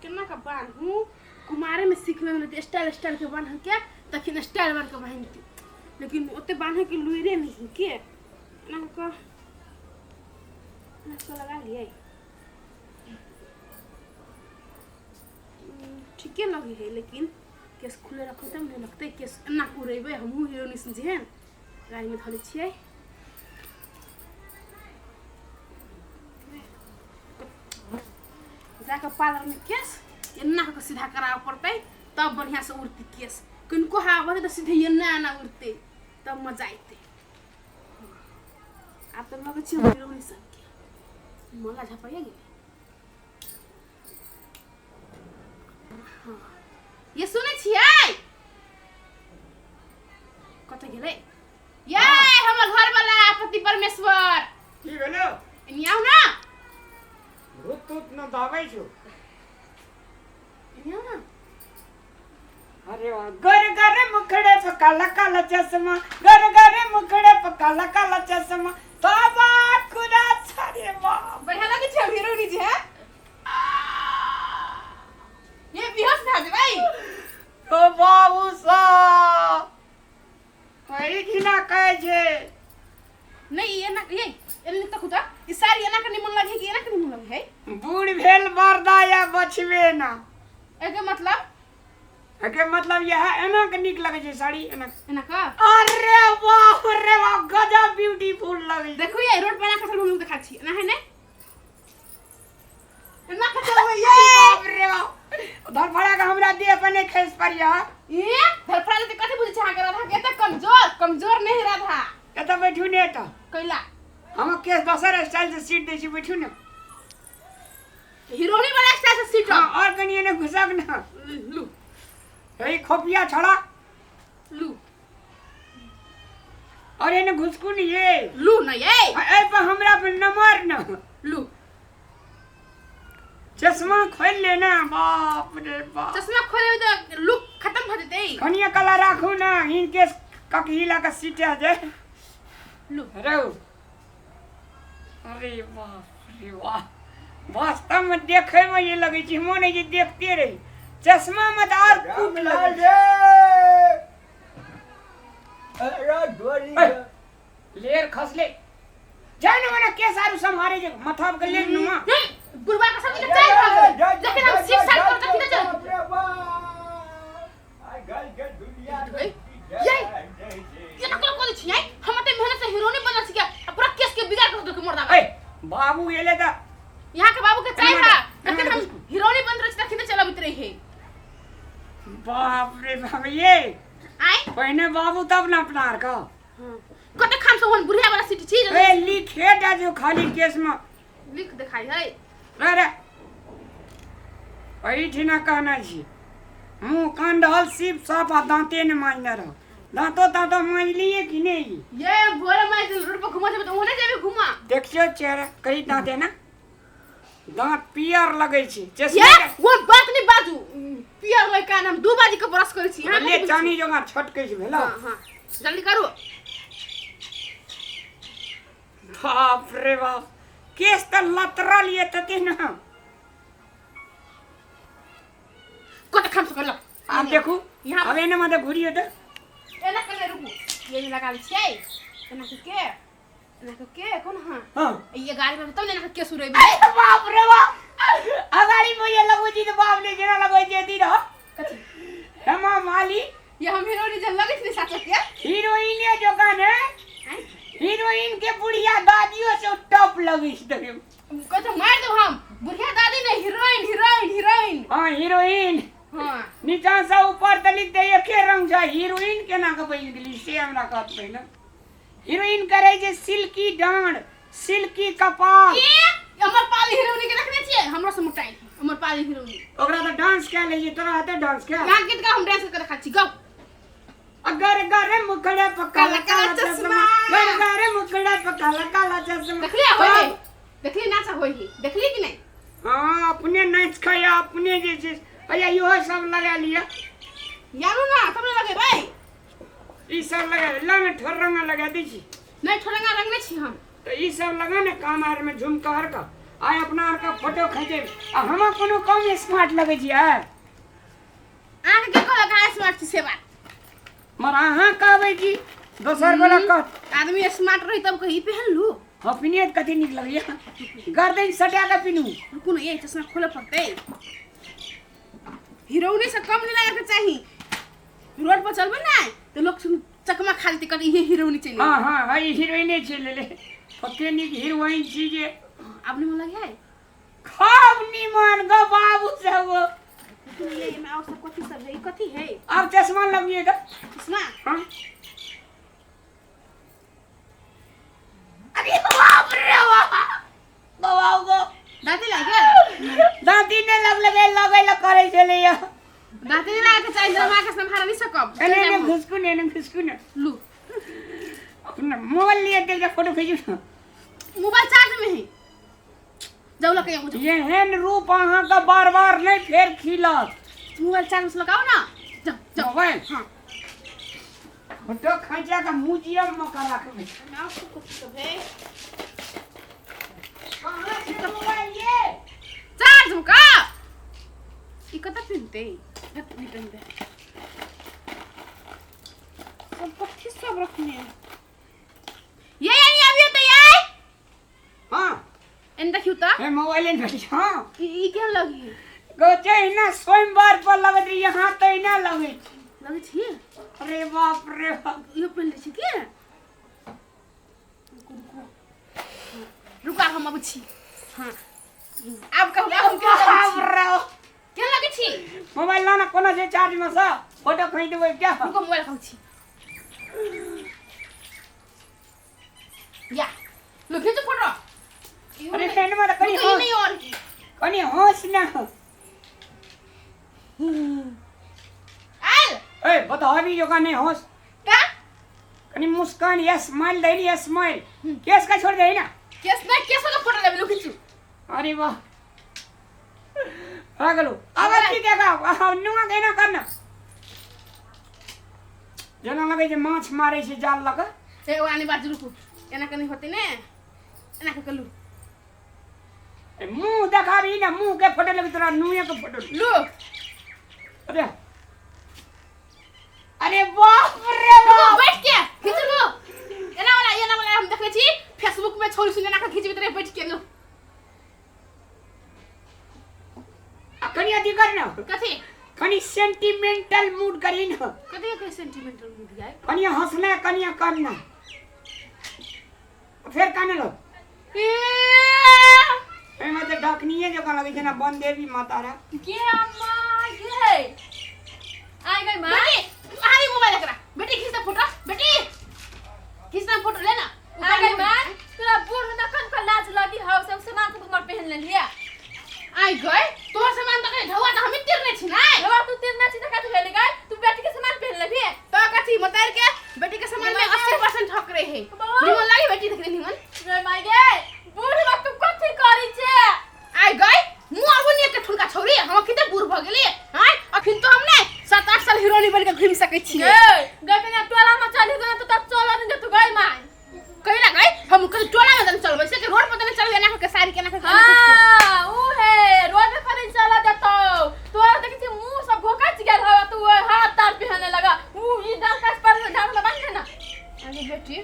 केना के बान्हू कुमारे में सीख लेने रहती स्टाइल स्टाइल के बान्ह के तखन स्टाइल बार के बान्हती लेकिन ओते बान्हे के लुइरे नहीं के एना कऽ एना कऽ लगा लियै। ठीके लगे है लेकिन केस खुले रखो तब ने लगतै। केस एना उड़ेबै हमहूँ हीरोइन जेहन गाड़ीमे धऽ लै छियै। जाकऽ पार्लरमे केस एना कऽ सीधा कराबऽ पड़तै तब बढ़िआँसँ उड़तै केस। कनिको हवा बहतै तऽ सीधे एना एना उड़तै तब मजा अयतै। आब तऽ लगै छै हीरोइन सबके मला झपैया गेलै। हाँ ये सुनै छियै कतऽ गेलै ये हमर घर वाला पति परमेश्वर? की भेलो? एनी आउ ना। भूत तूत न दाबै छौ। एनी आउ ना। अरे वाह, गर गर मुखड़े पे काला काला चश्मा, गर गर मुखड़े पे काला काला चश्मा, बाबा खुदा सारे बाप। बढ़िया लगे छै हीरोइन जी है ये बेहोश भए जेबै। ओ बाबू साहब वही खिना कहै छै। नहीं ये ना ये एने तक खुदा ई साड़ी एना के निमन लगे कि एना के निमन लगे है? बूढ़ भेल मर्दा या बचबे ना। एके मतलब? एके मतलब यह एना के नीक लगे छै साड़ी एना एना का। अरे वाह रे वाह, गजब ब्यूटीफुल लगे। देखो ये रोड पर ना खसल हम देखा छी एना है ने एना के चलबै ये। बाप रे बाप, धरफड़ा के हमरा देह पर नहीं खसि पड़िया। ये धरफड़ा जे कथि बुझै छै अहाँके राधा के? एते कमजोर कमजोर नहीं राधा। एतऽ बैठू ने एतऽ। कैला? हम केस दोसर स्टाइल से सीट दै छी, बैठू ने। हीरोनी वाला स्टाइल से सीट। हाँ, और कनी एने घुसक ना। लू हे खोपिया छड़ा लू और एने घुसकू नहीं ये। लू न ये। ए पर हमरा पर नमर न। लू चश्मा खोल लेना। बाप रे बाप, चश्मा खोले तो लुक खत्म हो जतै। कनिया कला राखू ना इनके ककहिला का सीटे जे। लू रहो। अरे बाप रे वाह, वास्तव में देखे में ये लगे छै मोन जे देखते रही। चश्मा में तो और कूट लगे छै। लेर खसले जाय न मने केस आरु सम्हारे जे माथा के लेर नुमा। बुढ़वा के सब के चल भागल जखन हम सीट साइड कर तखन चल। ये ये नकल कोन छियै? हम एते मेहनत से हीरोनी बनल छियै आ पूरा केस के बिगाड़ कर देलकै मर्दाबा। ए बाबू एले त यहाँ के बाबू के चाय एना हा एना जखन हम हीरोनी बन रहल छी तखन चलबैत रहे। बाप रे बाप, ये आय पहिने बाबू तब न अपना आर का कते खाम से ओहन बुढ़िया वाला सीट छी। ए लिखे दा जो खाली केस में लिख देखाई है। अरे एहिठिना कहना छी मुँह कान रहल सिर्फ साफ आ दाँते ने मांजने रह। दाँतो ताँतो मांज लिए कि नहीं? ये भोरे मांज रोड पर घुमा जेबे त ओहने जेबे घुमा। देखियो चेहरा कही दाँते ना दाँत पियर लगै छै। ये वो बात नहीं बाजू पियर लय कान हम 2 बाजी के ब्रश करै छी। ले चानी जोगा छटकै छै भेला। हां हां जल्दी करू। बाप रे बाप, केस त लतरल ये तते ना। कत खाम से करलक। आब देखू यहाँ अब एने मते घुरियो त एना कने रुकू ये लगा लै छियै एना के के एना के के कोन। हां हां ये गाड़ी में तब ने एना के सुरेबे। अरे बाप रे बाप, अगाड़ी में ये लगो जी त बाप ने जेना लगै छै दी रह कथी हेमा माली। ये हम हीरोइन जे लगै छै साचो के हीरोइन जोका ने हीरोइन के बुढ़िया दादियो से टॉप लगै छै देखियो। कथी मार देब हम बुढ़िया दादी ने हीरोइन हीरोइन हीरोइन। हां हीरोइन। हां नीचा से ऊपर तलिक दे एके रंग छै। हीरोइन केना के बनि गेली से हमरा कहत पहिने। हीरोइन करे जे सिल्की डांड सिल्की कपाल। ए अमर पाली हीरोइन के देखने छियै? हमरो से मोटाई अमर पाली हीरोइन। ओकरा त डांस कए लै छै, तोरा हेतै डांस कए? यहाँ गीत गा हम डांस कर देखा छी गाओ। अगर गर मुखड़े पर काला काला काला चश्मा। चश्मा, गर गर मुखड़े पर काला काला चश्मा। देखली होय है? देखली नाचा होय है? देखली कि नहीं? हाँ अपने नाच खाया अपने जे छै अया इहो सब लगा लिया। यारो ना तब ने लगेबै। ई सब लगा ला ने ठोरंगा लगा दै छी। नहीं ठोरंगा रंगने छी हम। तो ई सब लगा ने कान आर में झुमका आर का आइ अपना आरके फोटो खींचे आ हम कोनो कम स्मार्ट लगै छियै। अहाँके के कहलक अहाँ स्मार्ट छी से बात? मगर अहाँ कहबै कि दोसर गोला कह। आदमी स्मार्ट रही तब कही पहन लू। हाँ, पिनिए तऽ कथी नीक लगैया, गर्दन सटा कऽ पिनू। रुकू ने, ये चश्मा खोले पड़तै। हीरोइने से कम नहीं लगे के चाही। रोड पर चलबै ना तो लोग सुन चकमा खा लेतै, कहतै ये हीरोइन चलि। हाँ हाँ हाँ, ई हीरोइने छै लेले, कते नीक हीरोइन छी जे। आब नहीं मन लगे है? खूब निमन गो बाबू सब। ये एमे और सब कथी सब है? ई कथी है? आब चश्मा लगिए तऽ। चश्मा? हाँ। अरे बाप रे बाप, बाबू गो। दाँती लागि गेल? दाँती नहि लगलै, लगै लए करै छलैया। दाँती नहि लागै चाही, हम अहाँके सम्हार नहि सकब। एने एने घुसकू ने, एने घुसकू ने। लू। अपना मोबाइल लिए देख फोटो खींचू ने। मोबाइल चार्ज में है। जाउ लऽ के आबू। एहन रूप अहाँके बार बार नहि फेर खिलत। मोबाइल चार्ज में लगाओ ना। जाउ जाउ। मोबाइल? हाँ। फोटो खींचा के म्यूजियम में करा के। एमे और सब कथी सब है? कहाँ छै मोबाइल ये? चार्ज में का? ई कतऽ पिन्हतै? नहीं पिन्हतै। सब कथी सब रखने है? ये ये आबियो तऽ ये। हाँ। एने देखियौ तऽ। हे मोबाइल ने भेटै छै, हाँ। ई केहन लगी? गो जहिना सोमवार पर लगैत रही यहाँ तहिना लगै छै। लगै छी? अरे बाप रे बाप। इहो पहिन लै छी की? रुकू रुकू। रुका, हम अबै छी। हाँ। आब कहू, आब हम केहन लगै बाप छी? रे। केहन लगै छी? मोबाइल ला ना, कोनो छै चार्ज में से फोटो खींच देबै क्या? रुको, मोबाइल कहै छी। या लो खींचो फोटो। अरे फ्रेंड में कनी रुको, ई नहीं और कनी हंस ना। आयल। ए बताओ अभी जो नहीं हंस। का? कनी मुस्कान या स्माइल दे या स्माइल। केस का छोड़ दे ना। केस ना, केस का फोटो लेबे, लो खींचू। अरे वाह। आ गेलो। आब की देखा? आ नुआ के ना करना। जेना लगै छै माछ मारै छै जाल लऽ कऽ। ए ओ आने बाजू, रुकू। एना कनी होतै ने, एना कऽ लू। ए, मुँह देखाबी ना, मुँह के फोटो लेबै तोरा, नुए के फोटो। लू। अरे अरे बाप रे रुको, बाप। बैठ के खींच लो। एना वाला, एना वाला हम देखने छी फेसबुक में, छोरी सुन एना के खींचबैत रहे बैठ के। लो। आ कनी अथी कर ना। कथी? कनी सेंटिमेंटल मूड करी ना। कथी के सेंटिमेंटल मूड यार? कनी हंसना कनी करना फेर काने लो। ए एहिमे तऽ डकनिये जकाँ लगै छै ना वन देवी माता रे। के अम्मा ये आ गई माँ। बेटी आही मोबाइल एकरा। बेटी खींच दे फोटो। बेटी खींच दे फोटो ले ना। आ गई माँ, तोरा बूढ़ न कन का लाज लगी हौ, सब सामान सब हमर पहन लेलिए। आई गई तोहर सामान तऽ कहीं ढौआ तऽ हमी तिरने छी ना। ढौआ तू तिरने छी तऽ कथी भेल गई? तू बेटी के सामान पहन लेबही? तो कथी मतार के बेटी के सामान में 80% ठक रहे है। निमन लागी बेटी देख निमन। रे माय गे बूढ़ बा तू कथी करी छे? आई गई मुंह आबो ने के ठुनका छोरी, हम अखिन बूढ़ भ गेली। हां अखिन तो हम ने 7-8 साल हीरोइन बन के घूम सकै छी। गे गई कने टोला में चली गई तो तब चल नहीं तू गई my. कहिला गई हम कल टोला में चलबै से के रोड पर तने चलबै एना के साड़ी केना के। हां ऊ है रोड पर नहीं चला देतौ तोरा, देखै छी मुंह सब घोकच गेल हवा, तू हाथ तार पहने लगा ऊ ई डांस पर डांस में बांध ना। अरे बेटी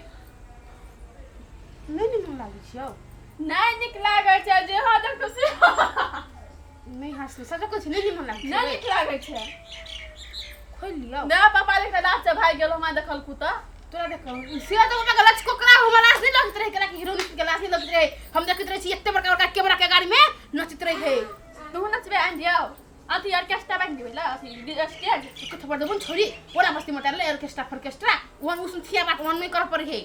नहीं निमन लागै छियौ। नहीं निक लागै छै जे हां देखतो से। नहीं हंसले सच कहै छी, नहीं निमन लागै छै। नहीं निक लागै छै। खोल लियौ ना पापा देख लाज से भाग गेल हमरा देखल कुता। तोरा देखल से तो पापा के लच कोकरा हमरा लाज नहीं लगैत रहे, केना कि हीरोइन के लाज नहीं लगैत रहे। हम देखैत रहे छी एते बड़का बड़का कैमरा के गाड़ी में नचैत रहे। तू नचबे आनि दियौ अथी ऑर्केस्ट्रा बान्हि देबै ला अथी स्टेज कथ पर देबो छोरी ओरा मस्ती मटारले ऑर्केस्ट्रा फॉर्केस्ट्रा ओहन उसन थिया बात ओहन नहीं कर पड़े है।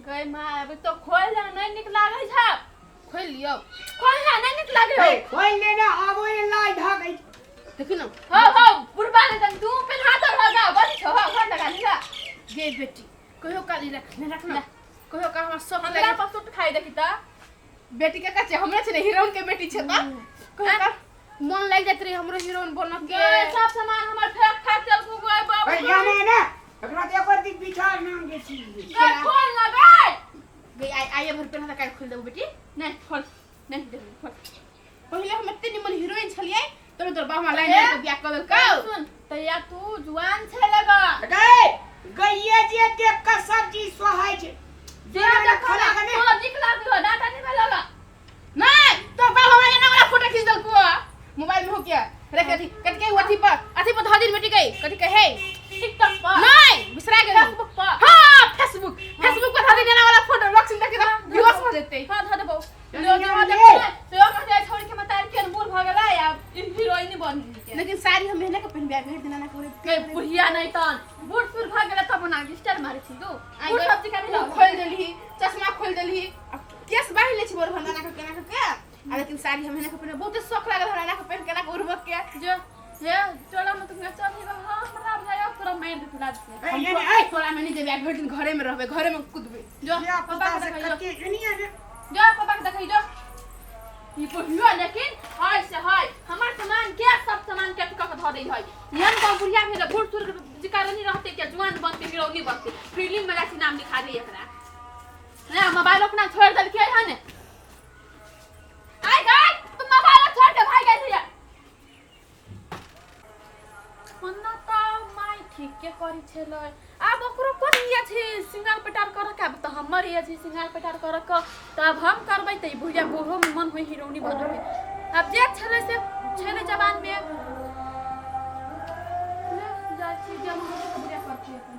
गई मां अभी तो खोल जा नहीं निक लागै छै। खोल लियौ। खोल जा नहीं निक लागै ए खोल ले ना आबो ने लाज ढाकै। देखि न हो हो बुढ़बा ने तन तू पेन्हा तो लगा बस छौ हो घर लगा लिहा। गे बेटी कहियो काली रख ने रखना कहियो का हमरा शौक हमरा लागे पर सूट खाइ देखि त बेटी के कहे हमरे छै ने हीरोइन के बेटी छै त कहियो का मन लागि जाइत रहे हमरो हीरोइन बनऽ के। गे सब सामान हमर फेक फाक चल गो गए बाबू। ए जाने ना एकरा ते एको दिन पीछा नाम के छी। गए खोल ना गए। गे आई आई भर पेन्हा काल खोल देबो बेटी। नहीं खोल। नहीं देबो खोल। पहिले हम एते निमन हीरोइन छलियै, तोरे तोर बाप लाइन मारि के बियाह कऽ देलकौ। सुन तैया तू जुआन छै लगा। गए गैया जे देख के सब्जी सोहाय छै। जे देखो खाना ना के तोरा नीक लागलो, डाटा नहीं भेल लगा। नहीं तो बाप हमरा एना वाला फोटो खींच देलकौ मोबाइल में, हो क्या रख अथी कट के अथी पर, अथी पर धऽ दिन बेटी गई, कथी कहे? टिकटॉक पर। नहीं, बिसरा गेली। फेसबुक पर। हां, फेसबुक, फेसबुक पर धऽ दिन एना वाला फोटो, लोग सुन देखे तऽ बेहोश भऽ जेतै। हाँ, धऽ देबौ। चल, लो चल, जो ले। देखै से ओ कहते छोड़ के मतार के बूढ़ भऽ गेलै, आब ई हीरोइन बन गेलै। लेकिन साड़ी हम एहने के पहिनबै भरि दिन एना करे के बुढ़िया नहीं तन बूढ़ सूढ़ भऽ गेलै तब ओना स्टाइल मारै छी तू। बूढ़ सब्जी का मुँह खोलि देलही, चश्मा खोलि देलही आ केस बान्हि लै छी बोर भंडाना के केना के आ। लेकिन साड़ी हम एना के पहिनबै, बहुते शौक लागल हमरा एना के पहिन के, एना के उड़बऽ के। जो जे चोला में तुम चल ही, हां, हमरा बुझाय तोरा मारि देतौ लाज से। ए, हम एने, ए, टोला में नहीं जेबै, भरि दिन घरे में रहबै, घरे में कुदबै। जो धिया पापा पुता के से देखै जो। कते एनी आने। जो पापा के देखै जो। ई बुढ़िया लेकिन हाय से हाय, हमर सामान के सब सामान के कऽ के धऽ दै है। एहन कऽ बुढ़िया भेल, बूढ़ सूढ़ के कारण रहते के जुआन बनते, हीरोनी बनते, फिल्म में जाके नाम लिखा दे एकरा। ना मोबाइल अपना छोड़ देलकै हन। आइ गाय, तू मोबाइल छोड़ के भाग गेल हिया। ओना तऽ माय ठीके करै छलै, आब ओकरो कोन इए छै श्रृंगार पेटार करऽ के? आब तऽ हमर इए छै श्रृंगार पेटार करऽ के, तऽ आब हम करबै तऽ ई बुढ़िया बूढ़ोमे मन होइ हीरोनी बनऽके। आब जे छलै से छलै जवानमे। ले जाइ छी, जे मन होतै से बुढ़िया करतै अपन।